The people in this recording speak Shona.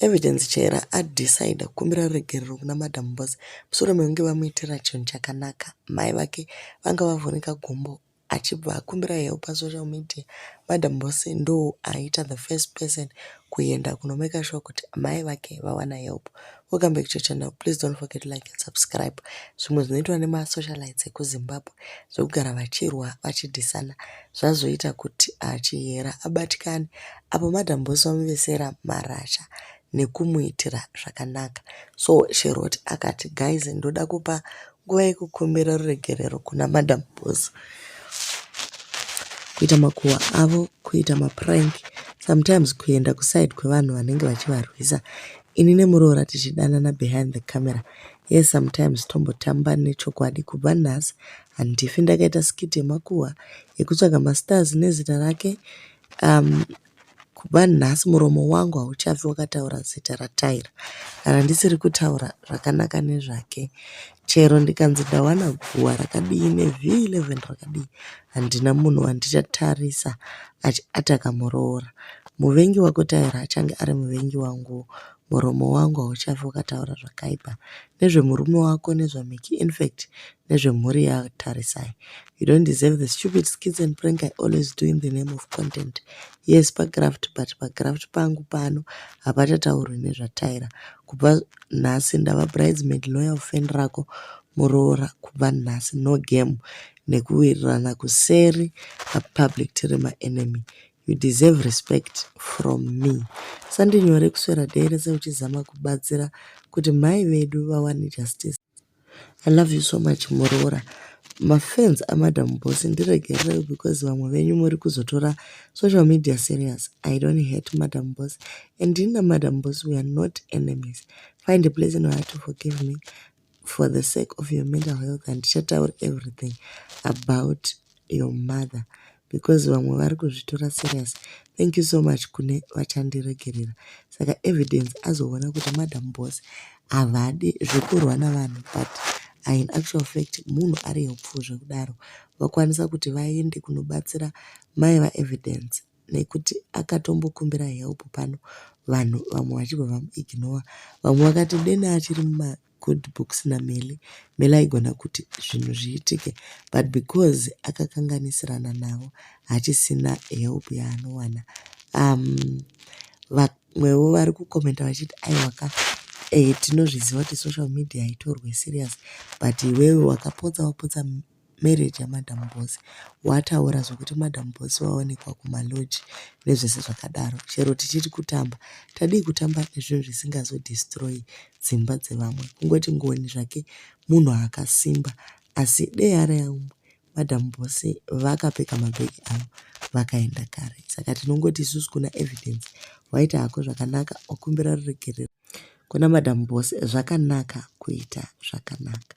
Evidence Chihera adecider kukumbira ruregerero kuna Madam Boss mushure mekunge vamuitira chinhu chakanaka. Mai vake vanga vavhunika gumbo achibva akumbira help pasocial media. Madam Boss ndo aita the first person kuenda kunomake sure kuti mai vake vawana help. Welcome back to your channel. Please don't forget to like and subscribe. Zvimwe zvinoitwa nemasocialites ekuZimbabwe zvekugara vachirwa vachidhisana zvazoita kuti Chihera abatikane apo Madam Boss vamuvesera marasha nekumuitira zvakanaka. So Sheroti akati guys ndoda kupa nguva yekukumbira ruregerero kuna Madam Boss. Kuita makuhwa avo, kuita maprank, sometimes kuenda kuside kwevanhu vanenge vachivarwisa. Ini nemuroora tichidanana behind the camera. Yes sometimes tombotamba nechokwadi kubva nhasi handifi ndakaita skit yemakuhwa yekutsvaga mastars nezita rake. Kubva nhasi muromo wangu hauchafi wakataura zita raTyra. Kana ndisiri kutaura zvakanaka nezvake. Chero ndikanzi ndawana guhwa rakadii neV11 rakadii handina munhu wandichatarisa achiataka muroora. Muvengi wako Tyra achange ari muvengi wangu. Muromo wangu hauchafi wakataura zvakaipa nezvemurume wako nezvaMiki infact nezvemhuri yaTarisai. You don't deserve the stupid skits and prank I always do in the name of content. Yes pagraft but pagraft pangu pano hapachataurwi nezvaTyra. Kubva nhasi ndava bridesmaid loyal fan rako muroora kubva nhasi no game nekuwirirana kuseri papublic tiri maenemy. You deserve respect from me. Sandinyore kuswera day rese uchizama kubatsira kuti mai vedu vawane justice. I love you so much muroora. Mafans aMadam Boss ndiregererei because vamwe venyu muri kuzotora social media serious. I don't hate Madam Boss and ini naMadam Boss we are not enemies. Find a place in your heart to forgive me for the sake of your mental health handichatauri everything about your mother because vamwe vari kuzvitora serious. Thank you so much kune vachandiregerera. Saka Evidence azoona kuti Madam Boss havadi zvekurwa navanhu but in actual fact munhu ari helpful zvekudaro. Vakwanisa kuti vaende kunobatsira mai vaEvidence nekuti akatombokumbira help pano vanhu vamwe vachibva vamuignore. Vamwe vakati deno achiri mumagood books naMelly, Melly aigona kuti zvinhu zviitike but because akakanganisirana navo haachisina help yaanowana. Vamwewo vari kukomenta vachiti aiwaka tinozviziva kuti social media haitorwi serious but iwewe wakapotsa wapotsa marriage yaMadam Boss. Wataura zvokuti Madam Boss vaonekwa kumalodge nezvese zvakadaro. Chero tichiti kutamba, tadii kutamba nezvinhu zvisingazodestroyi dzimba dzevamwe. Kungoti Ngoni zvake munhu akasimba asi dei ari umwe Madam Boss vakapfeka mabhegi avo vakaenda kare. Saka tinongoti isusu kuna Evidence waita hako zvakanaka wakumbira ruregerero kuna Madam Boss zvakanaka kuita zvakanaka.